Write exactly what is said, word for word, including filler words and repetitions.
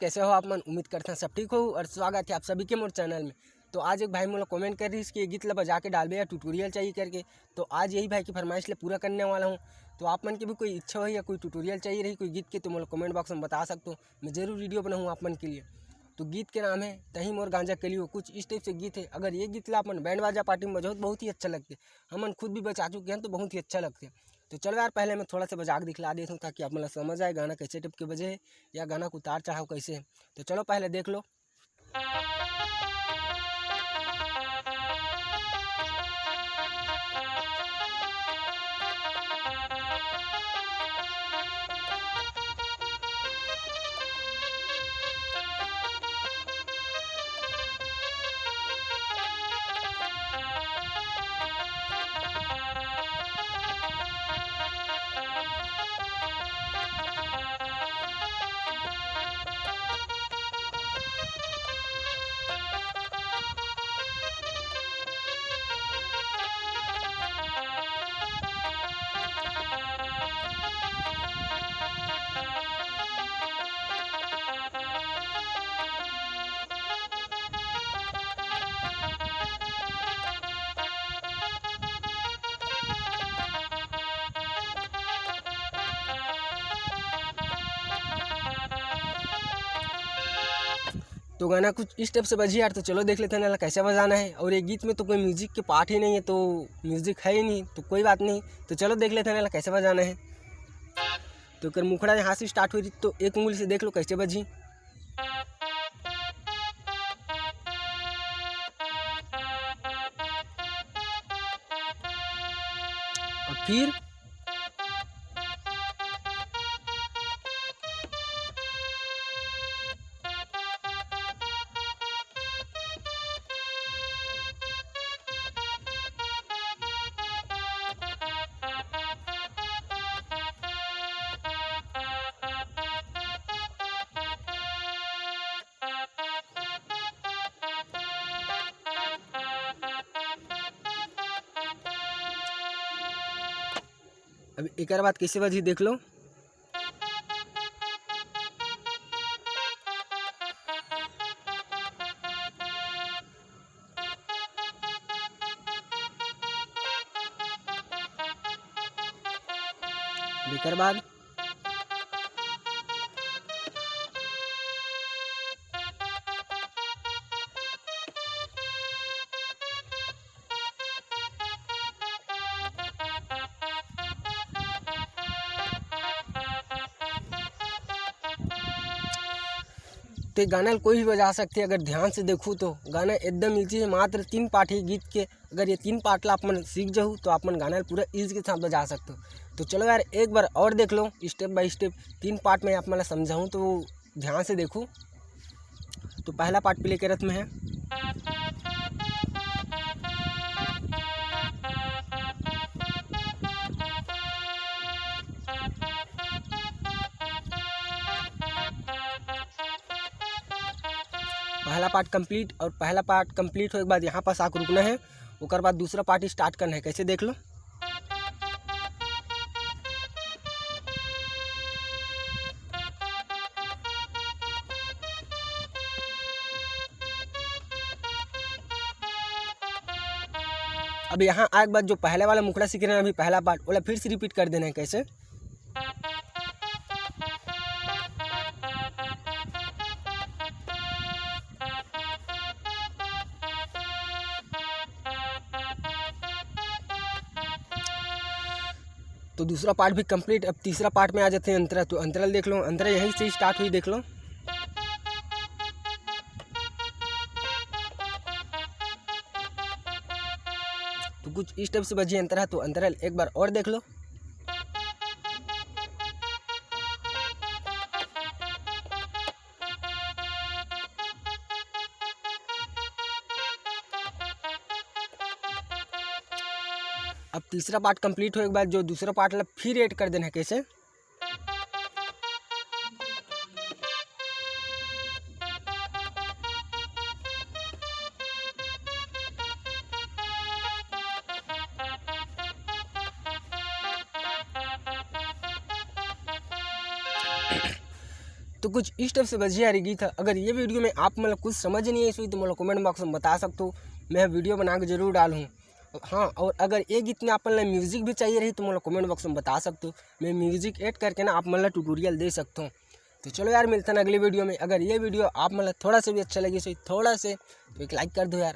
कैसे हो आप मन? उम्मीद करथन सब ठीक हो और स्वागत है आप सभी के मोर चैनल में। तो आज एक भाई मोला कमेंट कर रहिस कि ये गीत ला बजा के डालबे या ट्यूटोरियल चाहिए करके। तो आज यही भाई की फरमाइश ले पूरा करने वाला हूँ। तो आप मन के भी कोई इच्छा हो या कोई ट्यूटोरियल चाहिए रही कोई गीत के, तो मोला कमेंट बॉक्स में बता सकते हो, मैं जरूर वीडियो बनाऊँ आप मन के लिए। तो गीत के नाम है तही मोर गांजा कलियो, कुछ इस टाइप से गीत है। अगर ये गीत ला अपन बैंड बाजा पार्टी में बजाओ तो बहुत ही अच्छा लगते, हमन खुद भी बजा चुके हैं तो बहुत ही अच्छा लगते। तो चलो यार, पहले मैं थोड़ा सा बजा के दिखला देता हूँ ताकि आप मन ला समझ आए गाना कैसे टाइप के बजे है या गाना को उतार चढ़ाव कैसे है। तो चलो पहले देख लो। तो गाना कुछ इस टाइप से बजी यार। तो चलो देख लेते हैं ना कैसे बजाना है। और ये गीत में तो कोई म्यूजिक के पार्ट ही नहीं है, तो म्यूजिक है ही नहीं, तो कोई बात नहीं। तो चलो देख लेते हैं ना कैसे बजाना है। तो अगर मुखड़ा यहाँ से स्टार्ट हुई तो एक उंगली से देख लो कैसे बजी। और फिर अब एकर बाद कैसे बजी देख लो। एकर बाद ते गाना ल कोई भी बजा सकथे। अगर ध्यान से देखू तो गाना एकदम ईजी है, मात्र तीन पार्ट है गीत के। अगर ये तीन पार्ट ला आप मन सीख जाहू तो आप मन गाना ल पूरा ईज के साथ बजा सकते हो। तो चलो यार, एक बार और देख लो स्टेप बाय स्टेप, तीन पार्ट में आप मन ला समझाऊँ तो ध्यान से देखो। तो पहला पार्ट प्ले करत में है। पहला पार्ट कंप्लीट, और पहला पार्ट कंप्लीट होए के बाद यहाँ पास आके रुकना है। ओकर बाद दूसरा पार्ट स्टार्ट करना है। कैसे देख लो। अब यहाँ आए के बाद जो पहले वाला मुखड़ा सीख रहे हैं अभी पहला पार्ट, ओला फिर से रिपीट कर देना है। कैसे? तो दूसरा पार्ट भी कंप्लीट। अब तीसरा पार्ट में आ जाते हैं अंतरा। तो अंतरा देख लो, अंतरा यहीं से स्टार्ट हुई, देख लो। तो कुछ इस टाइप से बजी अंतरा। तो अंतरा एक बार और देख लो। अब तीसरा पार्ट कंप्लीट होए के बाद जो दूसरा पार्ट ला फिर ऐड कर देना है। कैसे? तो कुछ इस टाइप से बजे यार ये गीत ह। अगर ये वीडियो में आप मन ला कुछ समझ नहीं आइस होही तो मोला कमेंट बॉक्स में बता सकथो, मैं वीडियो बना के जरूर डालहूँ। हाँ, और अगर ये गीत में आप मन ला म्यूजिक भी चाहिए रही तो मोला कमेंट बॉक्स में बता सकथो, मैं म्यूजिक ऐड करके ना आप मन ला ट्यूटोरियल दे सकथों। तो चलो यार, मिलथन अगली वीडियो में। अगर ये वीडियो आप मन ला थोड़ा सा भी अच्छा लगिस होही, थोड़ा से, तो एक लाइक कर दो यार।